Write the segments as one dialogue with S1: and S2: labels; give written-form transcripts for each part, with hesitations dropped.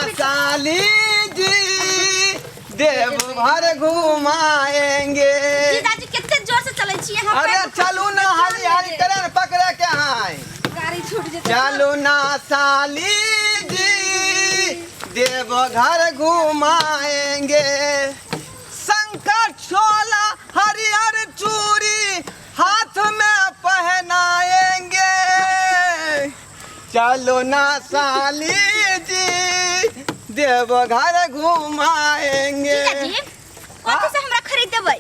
S1: साली जी, देवघर घुमाएंगे।
S2: जीजाजी, कते जोर से चलै छी अहाँ?
S1: अरे
S2: पैर दुखा-
S1: चलू ना, हाली हाली ट्रेन पकड़े के है।
S3: गाड़ी छूट जेतै।
S1: चलू ना साली जी, देवघर घुमाएंगे। शंकर छोला हरिहर चूड़ी हाथ में पहनाएंगे। चलो ना साली जी, देवघर घुमाएंगे।
S2: जीजाजी, कथी से हमरा खरीद देबै?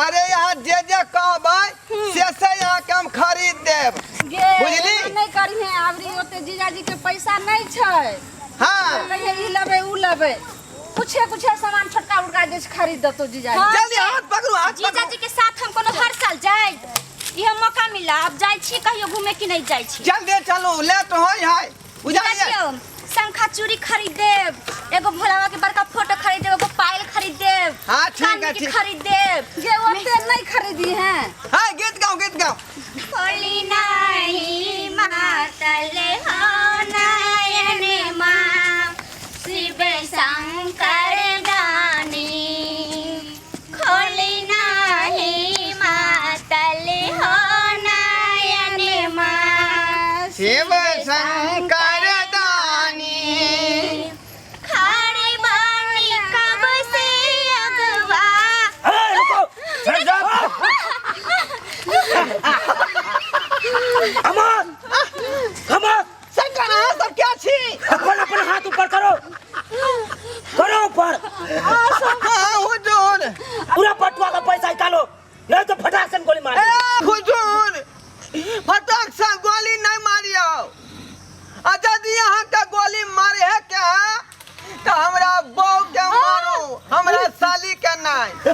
S1: अरे यहाँ जे जे कहबै से यहाँ के हम खरीद देब।
S3: गे
S1: बुझली?
S3: एना नहि करिहे आबरी, ओते जीजाजी के पैसा नहि छै। कहिए ई लेबै, ऊ लेबै, कुछे कुछे सामान छोटका उड़का जे छै खरीद देतौ जीजाजी।
S1: जल्दी हाथ पकड़ू, हाथ पकड़ू।
S2: जीजाजी के साथ हम कोनो हर साल जाय इहे मौका मिला, अब जाय छी कहियो घूमे कि नहीं जाय छी?
S1: जल्दी चलू, लेट होय है, बुझलियै?
S2: देखियौ, शंखा चूड़ी खरीद देब, एगो भोला बाबा के बड़का फोटो खरीद देब, एगो पायल खरीद देब।
S1: हाँ, ठीक है,
S2: कान के
S1: ठीक।
S2: खरीद देब।
S3: जे ओते नहीं खरीदी हैं।
S1: हाँ, गीत गाओ, गीत गाओ।
S2: होली नाही मातल हो नयन माँ शिव शंकर दानी, खोली नाही मातल हो नयन माँ
S1: शिव शंकर दानी।
S2: खाड़ी बानी कब से अगवा।
S4: ए, रुको। खमोश, खमोश।
S1: शंकर, अहाँ सब क्या छी?
S4: अपन अपन हाथ ऊपर करो, करो ऊपर।
S1: हाँ हुजूर।
S4: पूरा बटुआ का पैसा निकालो, नहीं तो फटाक से गोली मार।
S1: ए हुजूर, फटाक से गोली नहीं मारियो। आ यदि अहाँके गोली मारे है के तो हमरा बहू के मारू, हमरा साली के नहीं।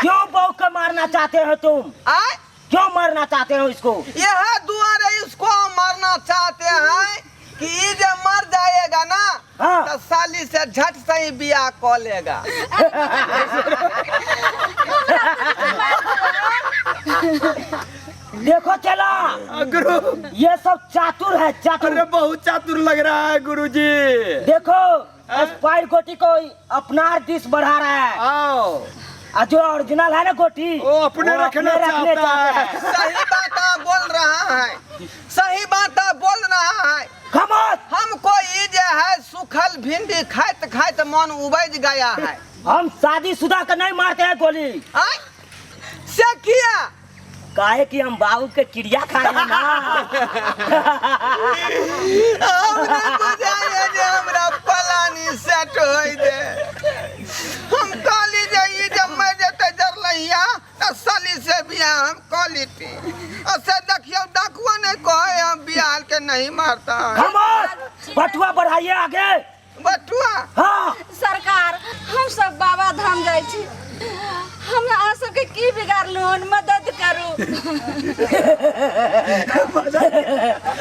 S4: क्यों बहू को मारना चाहते हो तुम?
S1: आय?
S4: क्यों मारना चाहते हो इसको?
S1: यह दुआरे इसको हम मारना चाहते हैं कि ये जब मर जाएगा ना, तो साली से झट से ही बियाह कर लेगा।
S4: देखो चला।
S5: गुरु,
S4: ये सब चातुर है, चातुर।
S5: अरे बहुत चातुर लग रहा है गुरुजी।
S4: देखो, स्पाइर गोटी को अपना दिश बढ़ा रहा है।
S5: आओ।
S4: और जो ओरिजिनल है ना गोटी,
S5: वो अपने
S4: वो
S5: रखना
S4: अपने रखने
S5: चाहता
S4: चाहता
S5: है।
S4: है।
S1: सही बात आप बोल रहा है, सही बात आप बोल रहा है।
S4: खामोश।
S1: हमको ये जो है सूखल भिंडी खाइत खाइत मन उबज गया है।
S4: हम शादीशुदा का नहीं मारते हैं गोली।
S1: आय? से किया?
S4: काहे कि हम बाबू के क्रिया खा रहे हैं ना।
S1: हमने बुझाया जे हमरा पलानी सेट होई दे। हम कहली जे ई जब मर जेतै जरलैया तऽ साली से बियाह हम कऽ लेती। और से देखियौ, डाकुआ नहीं कहे हम बियाह के नहीं मारता।
S4: खामोश, बटुआ बढ़ाइए आगे।
S1: बटुआ?
S4: हाँ।
S3: सरकार, हम सब बाबा धाम जाइ छी, हम अहाँ सबके की बिगाड़लहुँ हन? मदद करू।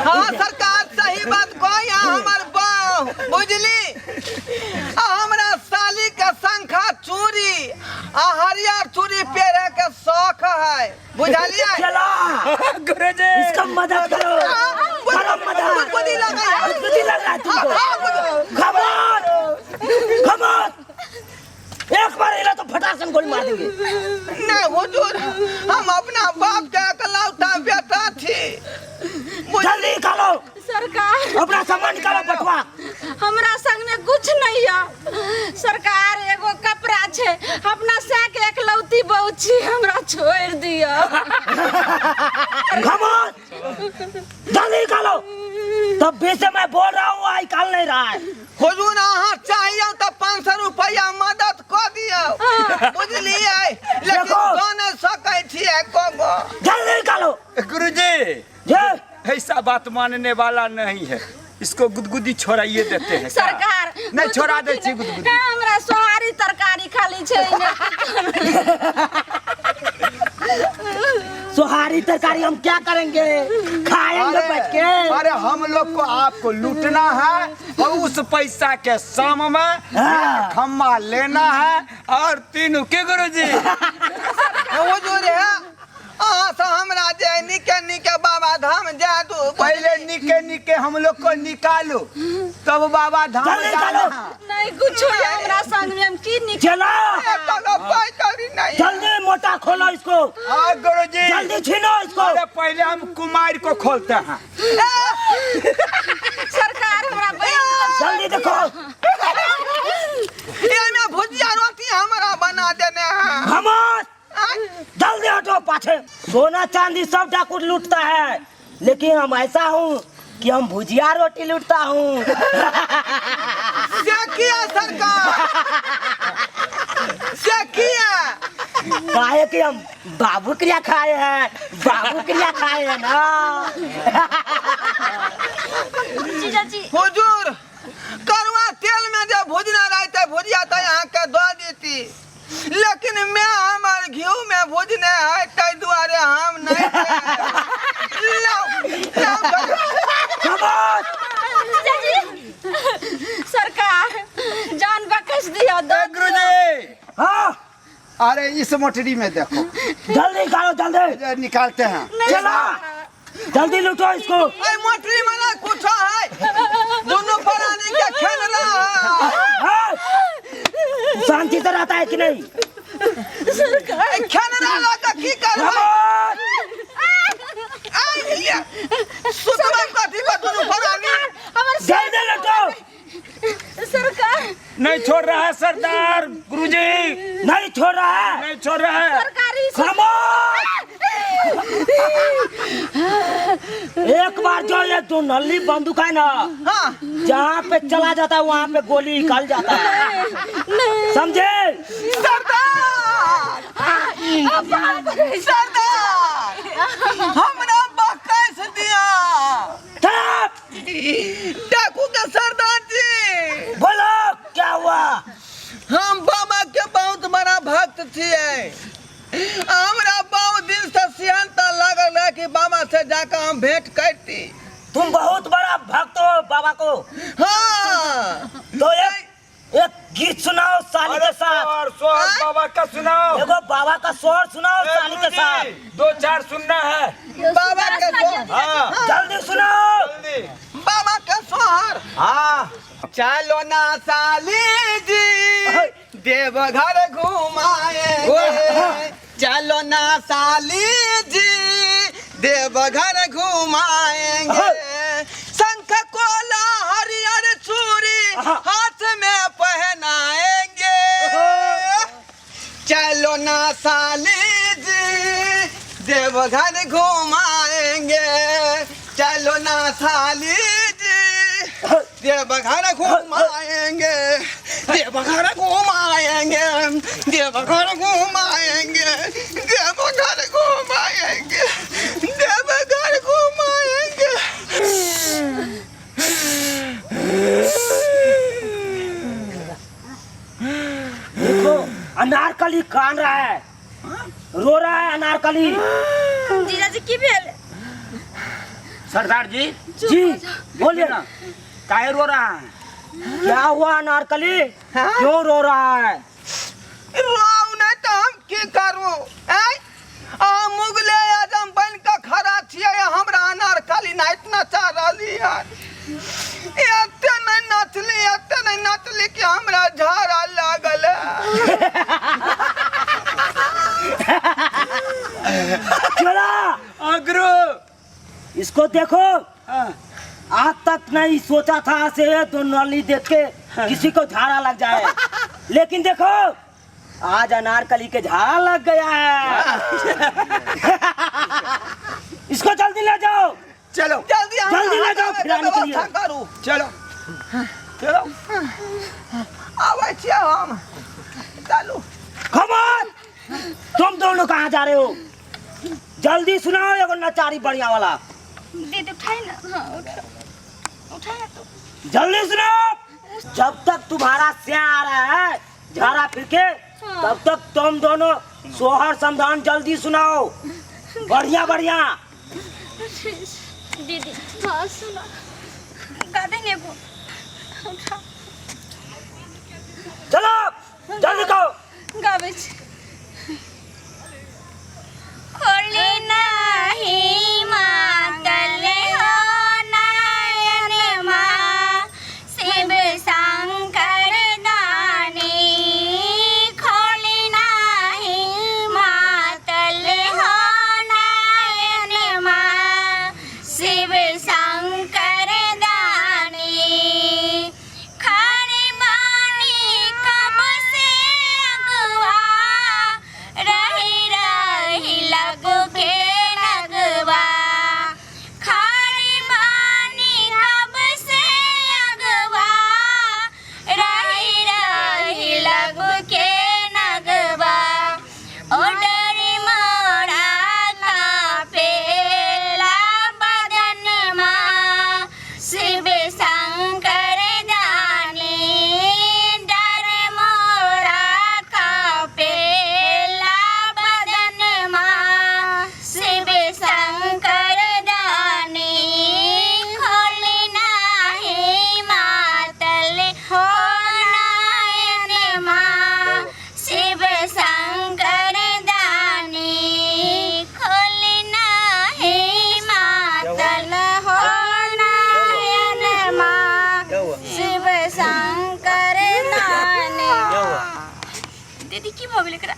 S1: हाँ सरकार, सही बात कही हमर बहू, बुझली? आ हमरा साली के शंखा चूड़ी आ हरियर चूड़ी पेरे के शौक है, बुझलियै?
S4: चला।
S5: गुरुजी,
S4: इसका मदद करो, करो मदद।
S1: बुद्धि लगा है।
S4: बुद्धि लग रहा है तुमको। खबर खबर, एक बार हिला तो फटाक से गोली मार देंगे।
S1: नहीं हुजूर, हम अपना बाप के अकलौता बेटा थी।
S4: जल्दी निकालो।
S3: सरकार,
S4: अपना सामान निकालो, बटुआ।
S3: हमरा संग में कुछ नहीं है सरकार, एगो कपड़ा छै, अपना सै के एकलौती बहू छी, हमरा छोड़ दिअ।
S4: खबर, जल्दी निकालो। तब भी से मैं बोल रहा हूँ, आई काल नहीं रहा है।
S1: हुजूर, अहाँ चाहिए तो 500 रुपया मदद कऽ दियौ, बुझलियै? लेकिन
S4: देखो।
S1: दऽ नहि सकै छियै को।
S4: जल्दी निकालो।
S5: गुरुजी,
S4: जे
S5: ऐसा बात मानने वाला नहीं है, इसको गुदगुदी छोड़ाइए देते हैं क्या?
S3: सरकार,
S5: नहीं छोड़ा दै छी गुदगुदी।
S3: हाँ, हमरा सोहारी तरकारी खाली छै।
S4: सोहारी तरकारी हम क्या करेंगे? खाएंगे बैठ के?
S5: अरे हम लोग को आपको लूटना है और उस पैसा के साम में खम्मा लेना है और तीनों के गुरुजी।
S1: हुजूर है, अहाँ से हमरा जे निके निके बाबा धाम जाय दू।
S5: पहले निके निके हम लोग को निकालो तब बाबा धाम
S4: जल्दी
S5: जाना
S4: निकालो।
S5: है।
S3: नहीं कुछ हमरा संग में हम की निक
S4: चला
S1: कोनो पाइ कौड़ी नहीं।
S4: जल्दी मोटा खोलो इसको।
S5: हाँ गुरुजी
S4: जल्दी छीनो इसको।
S5: अरे पहले हम कुमार को खोलते हैं।
S3: सरकार हमरा बैंक
S4: जल्दी देखो।
S1: एहिमे भुजिया रोटी हमरा बना देने है।
S4: खामोश, जल्दी हटो पाछे। सोना चांदी सब डाकू लूटता है, लेकिन हम ऐसा हूँ कि हम भुजिया रोटी लूटता हूँ।
S1: से किया सरकार, से किया?
S4: काहे कि हम बाबू क्रिया खाए हैं, बाबू क्रिया खाए हैं ना।
S2: जीजाजी
S1: हुजूर करुआ तेल में जे भुजना रहते भुजिया तो यहाँ के दो देती, लेकिन मैं हमार घी में भुजने है ताहि दुआरे हम नहीं लाओ, लाओ,
S4: खामोश।
S3: जीजाजी सरकार जान बख्श दिया दो।
S5: ए, गुरुजी
S4: हाँ
S5: अरे इस मोटरी में देखो।
S4: जल्दी निकालो, जल्दी
S5: ये निकालते हैं।
S4: चला जल्दी लूटो इसको।
S1: ए मोटरी में ना कुछ है, दोनों प्राणी के खेल रहा है।
S4: हाँ? शांति से रहता है कि नहीं?
S1: ए, खेल रहा तो की करबै?
S4: खामोश।
S1: आइ ये सुतबै कथी पर दोनों प्राणी?
S3: हमर
S4: जल्दी लूटो।
S3: सरकार
S5: नहीं छोड़ रहा है सरदार गुरुजी,
S4: नहीं छोड़ रहा है,
S5: नहीं छोड़ रहा है।
S3: सरकारी
S4: खामोश। एक बार जो ये दो नल्ली बंदूक है ना,
S1: हाँ
S4: जहाँ पे चला जाता है वहाँ पे गोली निकल जाता है, समझे?
S1: सरदार, सरदार हमरा बकैस दिया।
S4: चुप!
S1: डाकू के सरदार जी
S4: बोलो क्या हुआ?
S1: हम बाबा के बहुत बड़ा भक्त छियै। हमरा बहुत दिन से सिहनता लागल रहे कि बाबा से जाकर हम भेंट करती।
S4: तुम बहुत बड़ा भक्त हो बाबा को।
S1: हाँ
S4: तो एक एक गीत सुनाओ साली के साथ।
S5: और सोहर बाबा का सुनाओ।
S4: एगो बाबा का स्वर सुनाओ
S5: ए,
S4: साली के
S5: गुरुजी,
S4: साथ।
S5: दो चार सुनना है।
S1: बाबा के सोहर।
S5: हाँ
S4: जल्दी सुनाओ।
S5: जल्दी।
S1: बाबा के सोहर।
S5: हाँ
S1: चलो ना साली जी देवघर घुमाएंगे। चलो ना साली जी देवघर घुमाएंगे। शंख कोला हरियर चूड़ी हाथ में पहनाएंगे। चलो ना साली जी देवघर घुमाएंगे। चलो ना साली जी देवघर घुमाएंगे। देवघर घुमाएंगे। देवघर घुमाएंगे। देवघर घुमाएंगे। देवघर घुमाएंगे।
S4: देखो अनारकली कान रहा है, रो रहा है अनारकली।
S2: जीजाजी की भेल?
S5: सरदार जी
S4: जी बोलिए
S5: ना, काहे रो रहा है?
S4: क्या हुआ अनारकली, क्यों रो रहा है?
S1: रोऊ नहीं तो हम की करू? आ मुगले आजम बन के खड़ा छियै, हमरा अनारकली नाइट नचा रहली हन। एते नहीं नचली, एते नहीं नचली कि हमरा झाड़ा लागल।
S4: चला
S5: अग्रो
S4: इसको देखो, आज तक नहीं सोचा था से तो नली देख के किसी को झाड़ा लग जाए, लेकिन देखो आज अनारकली के झाड़ा लग गया है। इसको जल्दी ले जाओ।
S5: चलो
S1: जल्दी
S4: जल्दी ले जाओ फिराने के लिए।
S1: करू।
S5: चलो चलो
S1: आबै छियै हम, चलू।
S4: खबर तुम दोनों कहाँ जा रहे हो? जल्दी सुनाओ एगो नचारी बढ़िया वाला।
S2: दीदी उठाई ना। हाँ उठा, उठाया तो
S4: जल्दी सुनाओ। जब तक तुम्हारा सिया आ रहा है झाड़ा फिर के, तब तक तुम दोनों सोहर समधान जल्दी सुनाओ, बढ़िया बढ़िया।
S2: दीदी हाँ सुना, गा देंगे एगो। उठा
S4: चलो जल्दी कहो।
S3: गाबै छी।
S2: खोली दीदी की भऽ गेल एकरा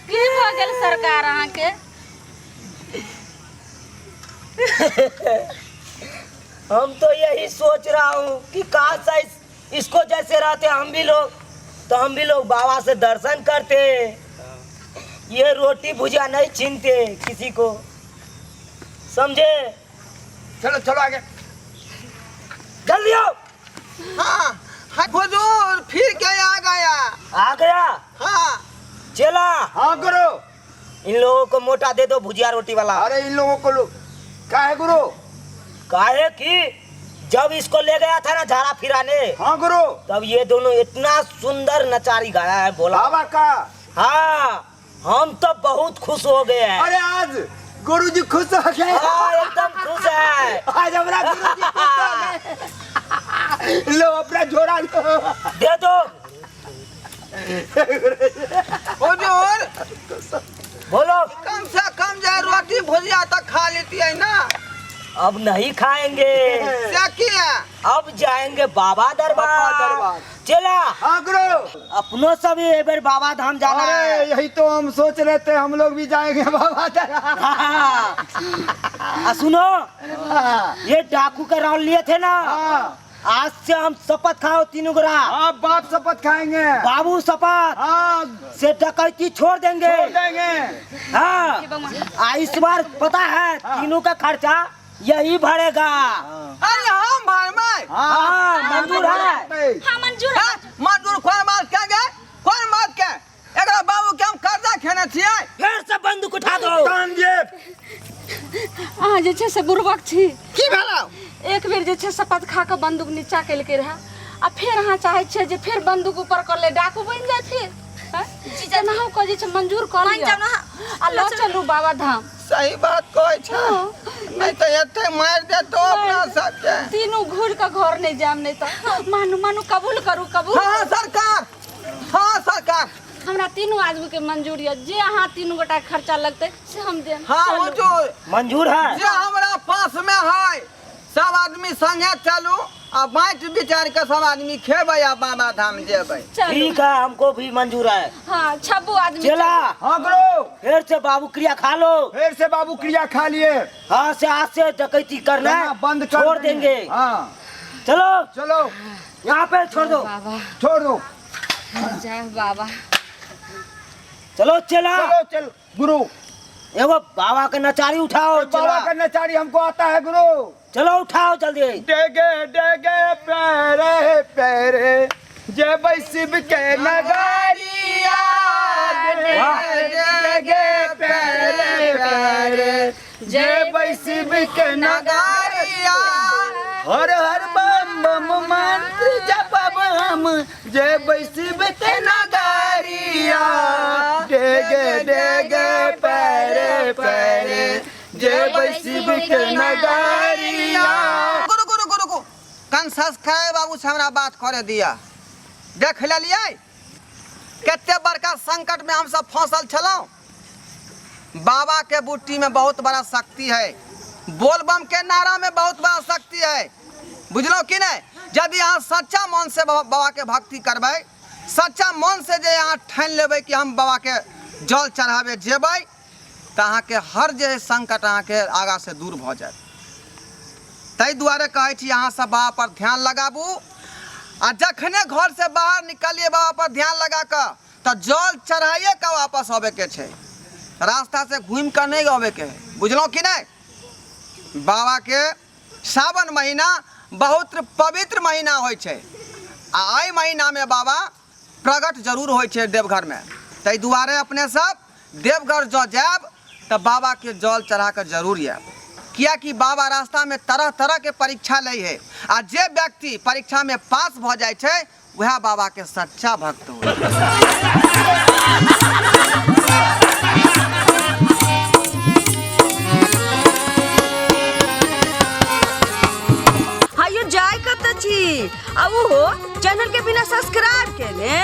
S3: की भऽ गेल सरकार अहाँके
S4: हम तो यही सोच रहा हूँ कि काश इसको जैसे रहते हम भी लोग तो हम भी लोग बाबा से दर्शन करते ये रोटी भुजिया नहीं छीनते किसी को समझे
S5: चलो चलो आगे
S4: जल्दी आओ
S1: हाँ हाँ हुजूर फिर के आ गया
S4: आ गया
S1: हाँ
S4: चेला
S5: हाँ गुरु
S4: इन लोगों को मोटा दे दो भुजिया रोटी वाला
S5: अरे इन लोगों को लो क्या है गुरु
S4: काहे कि जब इसको ले गया था ना झाड़ा फिराने
S5: हाँ गुरु
S4: तब ये दोनों इतना सुंदर नचारी गाया है बोला
S5: बाबा का
S4: हाँ हम तो बहुत खुश हो गए हैं
S5: अरे आज गुरु जी खुश हो गए
S4: हाँ एकदम खुश है
S5: आज हमारा गुरु जी खुश हो गए लो अपना झोरा लो
S4: दे दो
S1: हुजूर
S4: बोलो
S1: कम से कम जे रोटी भुजिया तो खा लेती है ना
S4: अब नहीं खाएंगे
S1: से किया
S4: अब जाएंगे बाबा दरबार
S5: बाबा दरबार।
S4: चला
S5: हाँ गुरु
S4: अपनों सब ये बार बाबा धाम जाना
S5: अरे
S4: है
S5: यही तो हम सोच रहे थे हम लोग भी जाएंगे बाबा दरबार
S4: हाँ। आ सुनो
S5: हाँ
S4: ये डाकू का राउंड लिए थे ना
S5: हाँ।
S4: आज से हम शपथ खाओ तीनों गोरा
S5: हाँ, बाप शपथ खाएंगे
S4: बाबू शपथ
S5: हाँ
S4: से डकैती छोड़ देंगे
S5: छोड़ देंगे
S4: हाँ आ इस बार पता है तीनों का खर्चा यही भरेगा
S1: अरे हम भरमाई
S4: हाँ मंजूर है
S2: हाँ मंजूर है
S1: हाँ, मंजूर कौन बात के गए कौन बात के एकरा बाबू के हम कर्जा खेने छियै
S4: फिर से बंदूक उठा दो
S5: तान जेब
S3: अहाँ जे छै से बुड़बक छी
S1: की भेलौ
S3: एक बेर जे छै शपथ खा कऽ बंदूक नीचा केलकै रहए आ फेर अहाँ चाहै छियै जे फेर बंदूक ऊपर कऽ ले डाकू बनि जाय फेर आँय? केनाहु कऽ जे छै मंजूर कऽ
S2: मान
S3: लिअ
S2: जाउ ना।
S3: आ लऽ चलू बाबा धाम
S1: सही बात कहै छै नहीं तो एते मारि देतो अपना सबके
S3: तीनू घूर कऽ घर नहि जायब नहि तऽ मानू मानू कबूल करू कबूल
S1: हाँ सरकार हाँ सरकार
S3: हमरा तीनू आदमी के मंजूर यऽ जे अहाँ तीनू गोटा के खर्चा लगतै से हम देब
S1: हाँ
S3: चलू।
S1: हुजूर
S4: मंजूर है
S1: जे हमरा पास में है सब आदमी संगे चलू आ बाँटि विचार के सब आदमी खेबै आ बाबा धाम जेबै
S3: चलू
S4: ठीक है हमको भी मंजूर है
S3: हाँ छब्बू आदमी
S4: चला
S5: हाँ गुरु
S4: फिर से बाबू क्रिया खा लो
S5: फिर से बाबू क्रिया खा लिए
S4: हाँ से आज से डकैती करना है
S5: बंद कर
S4: छोड़ देंगे
S5: हाँ
S4: चलो
S5: चलो
S4: यहाँ पे छोड़ दो
S3: बाबा
S5: छोड़ दो
S3: जय बाबा
S4: चलो चला
S5: चलो चल गुरु
S4: एगो बाबा के नचारी उठाओ
S5: बाबा
S4: चला
S5: का नचारी हमको आता है गुरु
S4: चलो उठाओ जल्दी
S5: डेगे डेगे पैरे पैरे जय शिव के नगरिया डेगे पैरे पैरे जय शिव के नगरिया हर हर बम बम मंत्र जपब हम जय शिव के नगरिया डेगे डेगे पैरे पैरे जय शिव के नगरिया
S1: गुरु गुरु गुरु गुरु कन संस्कार बाबू से हमरा बात करे दिया देख लेलियै कते बड़का संकट में हम सब फंसल छलहुँ बाबा के बूटी में बहुत बड़ा शक्ति है बोलबम के नारा में बहुत बड़ा शक्ति है बुझलहुँ कि नहीं यदि अहाँ सच्चा मन से बाबा के भक्ति करबै सच्चा मन से जे अहाँ ठानि लेबै कि हम बाबा के जल चढ़ाबै जेबै तऽ अहाँके हर जे संकट अहाँके आगाँ से दूर भऽ जायत ताहि दुआरे कहै छी अहाँ सब बाबा पर ध्यान लगाबू आ जखने घर से बाहर निकलिए बाबा पर ध्यान लगा कऽ तऽ जल चढ़ाइए कऽ वापस अबैके छै रास्ता से घूमि कऽ नहि अबैके है बुझलहुँ कि नहि बाबाके सावन महीना बहुत पवित्र महीना होइ छै आ एहि महीनामे बाबा प्रगट जरूर होइ छै देवघरमे ताहि दुआरे अपने सब देवघर जँ जायब तऽ बाबाके जल चढ़ा कऽ जरूर आयब किएकि बाबा रास्तामे तरह तरहके परीक्षा लै है आ जे व्यक्ति परीक्षामे पास भऽ जाइ छै वएह बाबाके सच्चा भक्त होइ
S6: हायो जाय कत छी आ ओहो चैनल के बिना सब्सक्राइब केने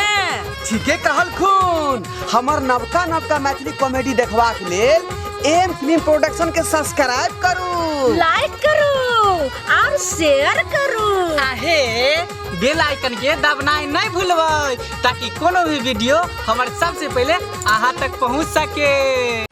S7: ठीके कहलखुन हमर नवका नवका मैथिली कॉमेडी देखबाक लेल एम फिल्म प्रोडक्शन के सब्सक्राइब करू
S6: लाइक करू और शेयर करू।
S8: आहे बेल आइकन के दबनाइ नहीं भूलबै ताकि कोनो भी वीडियो हमर सबसे पहले अहाँ तक पहुँच सके।